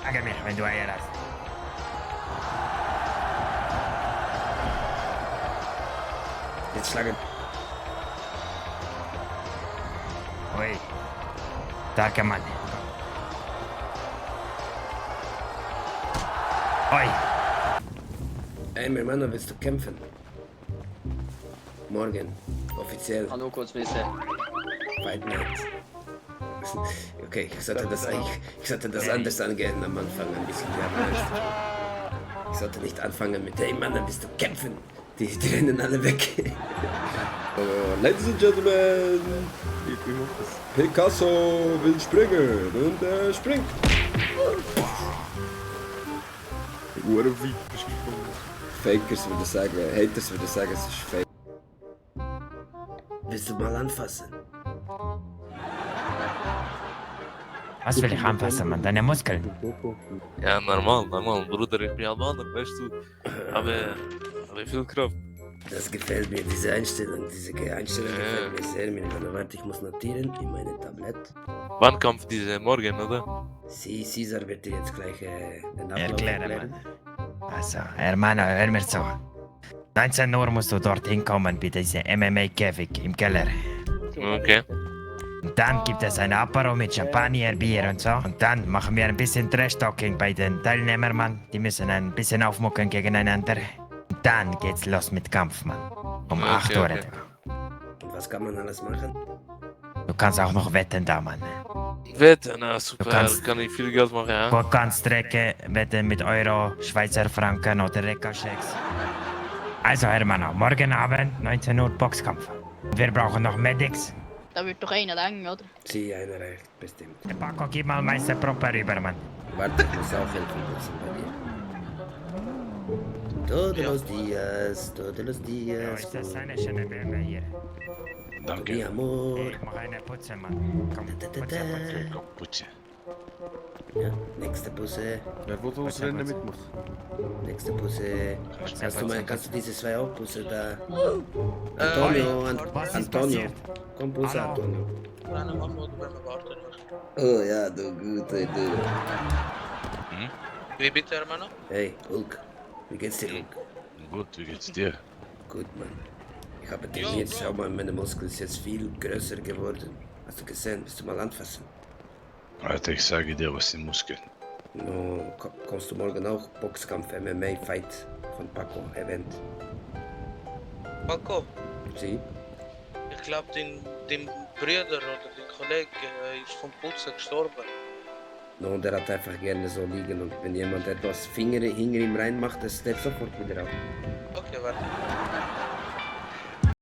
Ärger mich, wenn du Eier hast. Jetzt schlagen. Ui. Starker Mann. Ui. Ey, mein Mann, willst du kämpfen? Morgen. Offiziell. Hallo, kurz Messe. Fight Night. Okay, ich sollte das anders angehen am Anfang, ein bisschen diabolisch. Ich sollte nicht anfangen mit, hey Mann, dann bist du kämpfen. Die rennen alle weg. Ladies and Gentlemen, Picasso will springen und er springt. Fakers würde sagen, Haters würde sagen, es ist fake. Willst du mal anfassen? Was will ich anfassen, Mann? Deine Muskeln. Ja, normal, Bruder, ich bin Albaner, weißt du. Aber viel Kraft. Das gefällt mir, diese Einstellung gefällt mir sehr. Warte, ich muss notieren in meine Tablett. Wann kommt diese morgen, oder? Caesar wird dir jetzt gleich den Ablauf Erkläre, erklären. Mann. Also, Hermano, hör mir zu. 19 Uhr musst du dorthin kommen bei diesem MMA-Käfig im Keller. Okay. Und dann gibt es ein Apero mit Champagner, Bier und so. Und dann machen wir ein bisschen Trash-Talking bei den Teilnehmern, Mann. Die müssen ein bisschen aufmucken gegeneinander. Und dann geht's los mit Kampf, Mann. Um 8 Uhr okay. etwa. Und was kann man alles machen? Du kannst auch noch wetten da, Mann. Wetten, na super, Du kannst- kann ich viel Geld machen, ja? Du kannst wetten mit Euro, Schweizer Franken oder Rekka-Schecks. Also, Hermano, morgen Abend, 19 Uhr, Boxkampf. Wir brauchen noch Medics. Da wird doch einer länger, oder? Sie, einer reicht, bestimmt. Der Paco, gib mal Meister Proper rüber, Mann. Warte, ich muss auch helfen müssen bei dir. Todos los Dias, Ja, ist das eine schöne Bäume hier. Mi amor. Ich mach eine Putze, Mann. Komm, Putze. Putze. Ja, nächste Busse, Wer will das Rennen mitmachen? nächste Busse. Putze. Kannst du diese zwei auch Busse da? Antonio, Was ist Antonio. passiert? Komm, Busse, Hallo? Antonio. Rennen machen oder wenn wir warten? Oh ja, du Gute, du. Wie bitte, Hermano? Hey, Hulk. Wie geht's dir, Hulk? Gut, wie geht's dir? Gut, Mann. Ich habe trainiert, schau mal, meine Muskeln sind jetzt viel größer geworden. Hast du gesehen? Willst du mal anfassen? Alter, ich sage dir, was sind Muskeln. No, kommst du morgen auch? Boxkampf, MMA, Fight von Paco, Event. Paco, Sie? ich glaube, dein Bruder oder dein Kollege ist vom Putzen gestorben. No, der hat einfach gerne so liegen und wenn jemand etwas Finger hinter ihm reinmacht, das steht sofort wieder auf. Okay, warte.